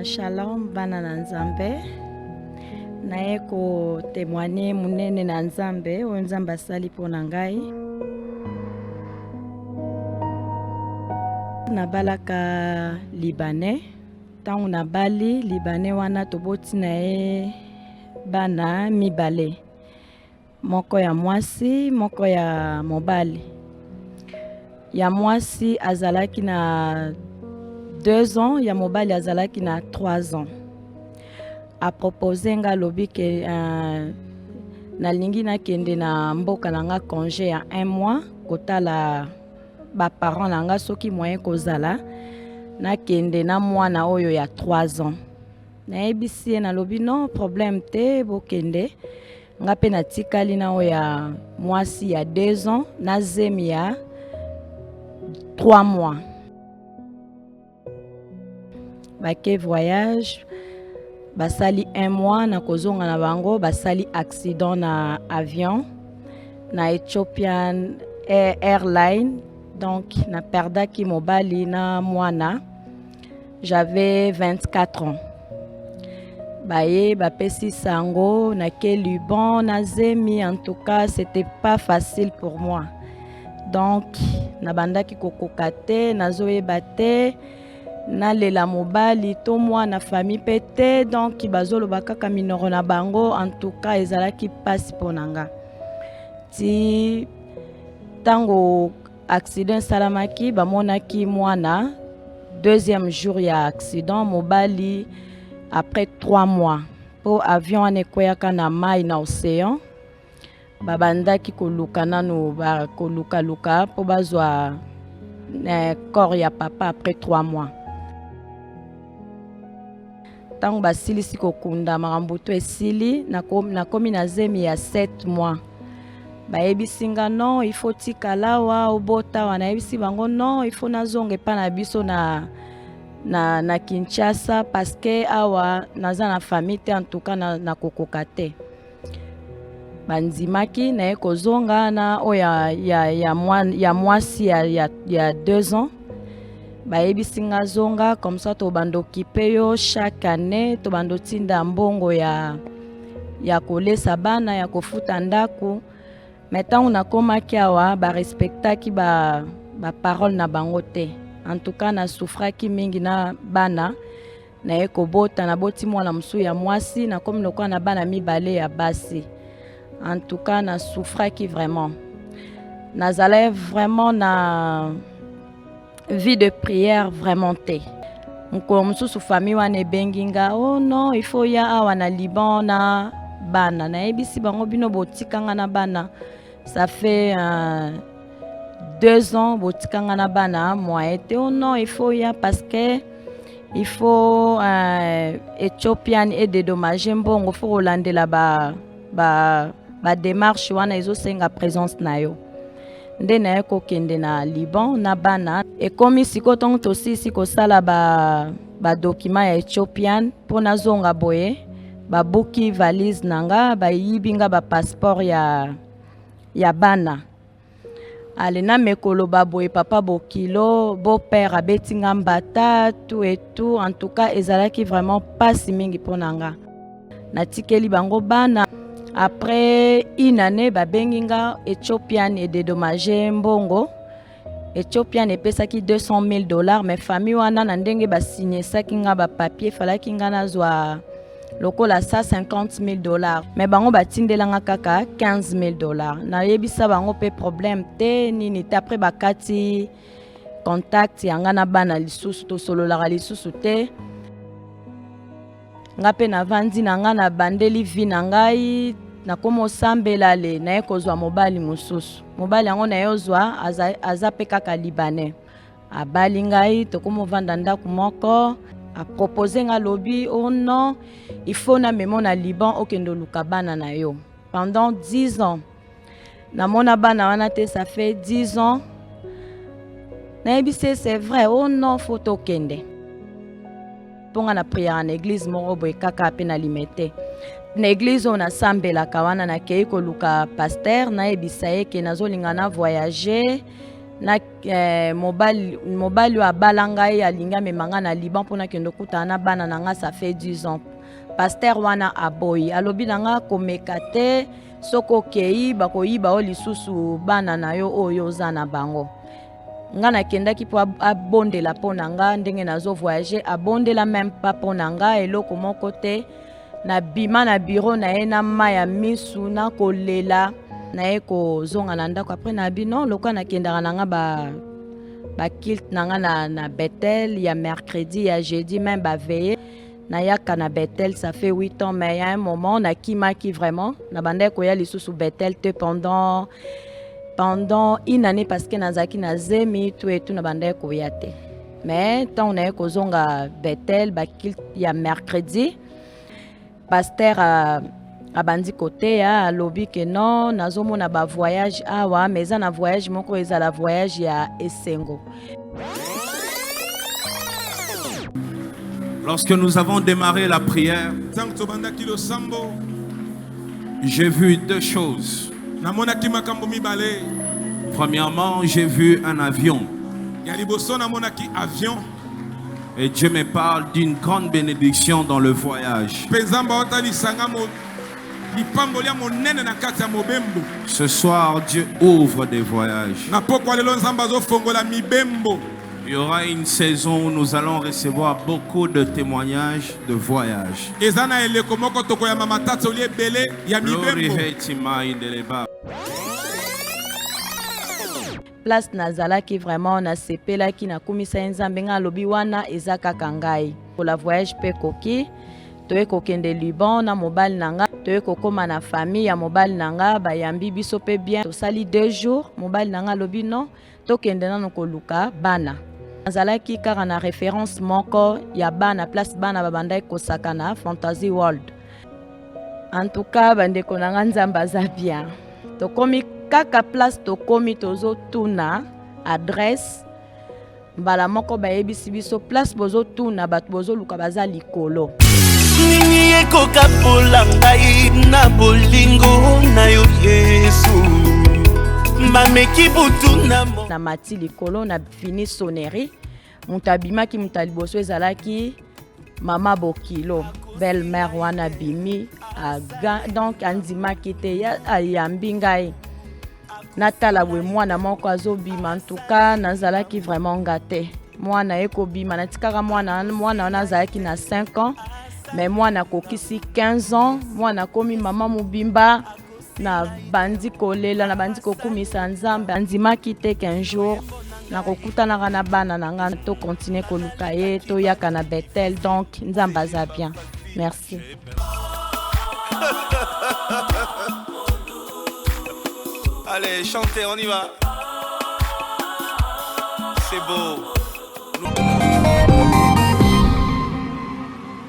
Shalom bana na Nzambe, naye kotemoigne monene na Nzambe oyo Nzambe asali mpo na ngai. Nabalaka Libanais. Ntango nabali Libanais wana, toboti na ye bana mibale, moko ya mwasi, moko ya mobali. Ya mwasi azalaki na 2 ans, ya mobali azalaki na 3 ans. Apropose nga, alobi ke nalingi nakende na mboka na nga congé ya un mois kotala baparent na nga, soki moyen kozala nakende na mwana oyo ya 3 ans. Nayebisi ye, nalobi non, problème te, bokende. Nga mpe natikali na oyo ya mwasi ya 2 ans na zemi ya 3 mois. Bake voyage, basali un mois, na kozonga na bango basali accident na avion na Ethiopian Airline. Donc naperdaki mobali na mwana. J'avais 24 ans. Baye bapesi sango nake Liban na zemi. En tout cas, c'était pas facile pour moi. Donc nabandaki kokoka te, nazoyeba te nalela mobali to mwana, famille mpe te. Donc bazoloba kaka minoko na bango. En tout cas, ezalaki mpasi mpo na nga. Ti ntango accident esalamaki, bamonaki mwana deuxième jour ya accident, mobali après 3 mois, mpo avion wana ekweyaka na mai, na océan. Babandaki koluka nanu, bakolukaluka mpo bazwa corps ya papa après 3 mois. Ntango basilisi kokunda, makambo to esili, nakomi na zemi ya 7 mois. Bayebisi nga non, il faut tikala awa, obota awa. Nayebisi bango non, il faut nazonga epai na biso na Kinshasa, parce que awa naza na famille te. En tout cas, nakokoka te. Bandimaki. Naye kozonga na oyo ya mwasi ya 2 ans. Bayebisi nga zonga, comme ça tobanda okipe yo chaque année, tobanda otinda mbongo ya kolesa bana, ya kofuta ndako. Me ntango nakomaki awa, barespectaki baparole na bango te. En tout cas, nasouffraki mingi na bana. Naye kobota, naboti mwana mosusu ya mwasi. Nakomi lokola na bana mibale ya basi. En tout cas, nasouffraki vraiment. Nazalaki vraiment na vie de prière vraiment te. Mokolo mosusu famille wana ebengi nga: oh non, il faut ya awa na Liban na bana. Nayebisi bango: bino botikanga na bana, ça fait 2 ans, botikanga na bana, moyen te. Oh non, il faut ya parce que il faut Ethiopian edédommage mbongo, faut kolandela ba démarche wana, ezosenga présence na yo. Nde naye kokende na Liban na bana. Ekomi sikoyo ntongo tosilisi kosala badocument ya Ethiopian mpo nazonga boye, babuki valise na nga, bayibi nga bapasseport ya bana. Ale namekoloba boye, papa bokilo, beau-père abeti nga mbata, tout et tout. En tout cas, ezalaki vraiment mpasi mingi mpo na nga. Natikeli bango bana. Après une année, babengi nga, Ethiopian edédommage mbongo. Ethiopian epesaki 200 000 $, mais famille wana, na ndenge basinyesaki nga bapapier, efalaki nga nazwa lokola 150 000 $, mais bango batindelanga kaka 15 000 $. Nayebisa bango mpe problème te, nini te. Après bakati contact ya nga na bana lisusu, tosololaka lisusu te. Nga mpe navandi na nga, nabandeli vie na ngai, nakómi osambela. Le naye kozwa mobali mosusu. Mobali yango naye ozwa aza, aza mpe kaka Libanais. Abali ngai, tokómi ovanda ndako moko. Apropose nga, alobi: oh non, il faut namema na Liban, okende oluka bana na yo. Pendant 10 ans namona bana wana te, ça fait 10 ans. Nayebisi ye: c'est vrai? Oh non, faut tokende, mpo nga na prière na église moko boye kaka mpe na Limete. Na église oyo nasambelaka wana, nakei koluka pasteur, nayebisa ye ke nazolinga na voyage. Na eh, mobali mobali oyo abala ngai alingi amema ngai na Liban mpo nakende okutana na bana na ngai, ça fait 10 ans. Pasteur wana aboyi, alobi na ngai komeka te, soki okei bakoyiba yo lisusu bana na yo oyo oza na bango. Nga nakendaki mpo abondela mpo na nga ndenge nazo voyage, abondela meme pas mpo na nga eloko moko te. Nabima na bureau na ye na mai ya misu na kolela, naye kozonga na ndako. Après nabi non, lokola nakendaka na nga ba baculte na nga na Bethel ya mercredi, ya jeudi, même baveillée nayaka na Bethel, ça fait 8 ans. Mais ya un moment nakimaki vraiment, nabandaki koya lisusu Bethel te pendant une année parce que nazalaki na zemi tu etu, nabandaki koya te. Mais ntango naye kozonga Bethel, baculte ya mercredi, pasteur abandi koteya, alobi ke non, nazomona bavoyage awa, mais eza na voyage moko ezala voyage ya esengo. Lorsque nous avons démarré la prière, Ntango tobandaki losambo, j'ai vu deux choses. Namonaki makambo mibale. Premièrement, j'ai vu un avion. Ya liboso, namonaki avion. Et Dieu me parle d'une grande bénédiction dans le voyage. Mpe Nzambe aotalisanga lipamboli ya monene na kati ya mobembo. Ce soir, Dieu ouvre des voyages. Na pokwa lelo, Nzambe azofongola mibembo. Il y aura une saison où nous allons recevoir beaucoup de témoignages de voyages. Eza na eleko moko tokoyamba matatoli ebele ya Glory mibembo. hetima indeleba. Place nazalaki vraiment, nasepelaki, nakumisa ye Nzambe. Ngai alobi wana eza kaka ngai kola voyage mpe ekoki. Toye kokende Liban na mobali na nga, toye kokóma na famille ya mobali na nga, bayambi biso mpe bien. Tosali 2 jours, mobali na nga alobi non, tokende nano koluka bana. Nazalaki kaka na référence moko ya bana, place bana babandaki kosaka na Fantasy World. En tout cas, bandeko na nga, Nzambe aza bien. Tokomi kaka place, tokomi, tozotuna adresse, mbala moko bayebisi biso place bozotuna, bato bozoluka baza likolo. Nini ekokapola ngai na bolingo na yo, Yesu? Bameki butu na mo Na mati likolo, na fini sonnerie, moto abimaki, moto ya liboso ezalaki mama bokilo, belle mère wana abimi aga, donc andimaki te, ayambi ngai, natala boye mwana moko azobima. Ntuka nazalaki vraiment nga te, mwana ye kobima, natikaka mwana. Mwana wana azalaki na 5 ans, mais mwana akokisi 15 ans, mwana akomi mama mobimba. Nabandi kolela, nabandi kokumisa Nzambe. Andimaki te qu'un jour nakokutanaka na bana na nga. Tocontinue koluka ye, toyaka na Bethel. Donc Nzambe aza bien, merci. Allez, chantez, on y va. C'est beau.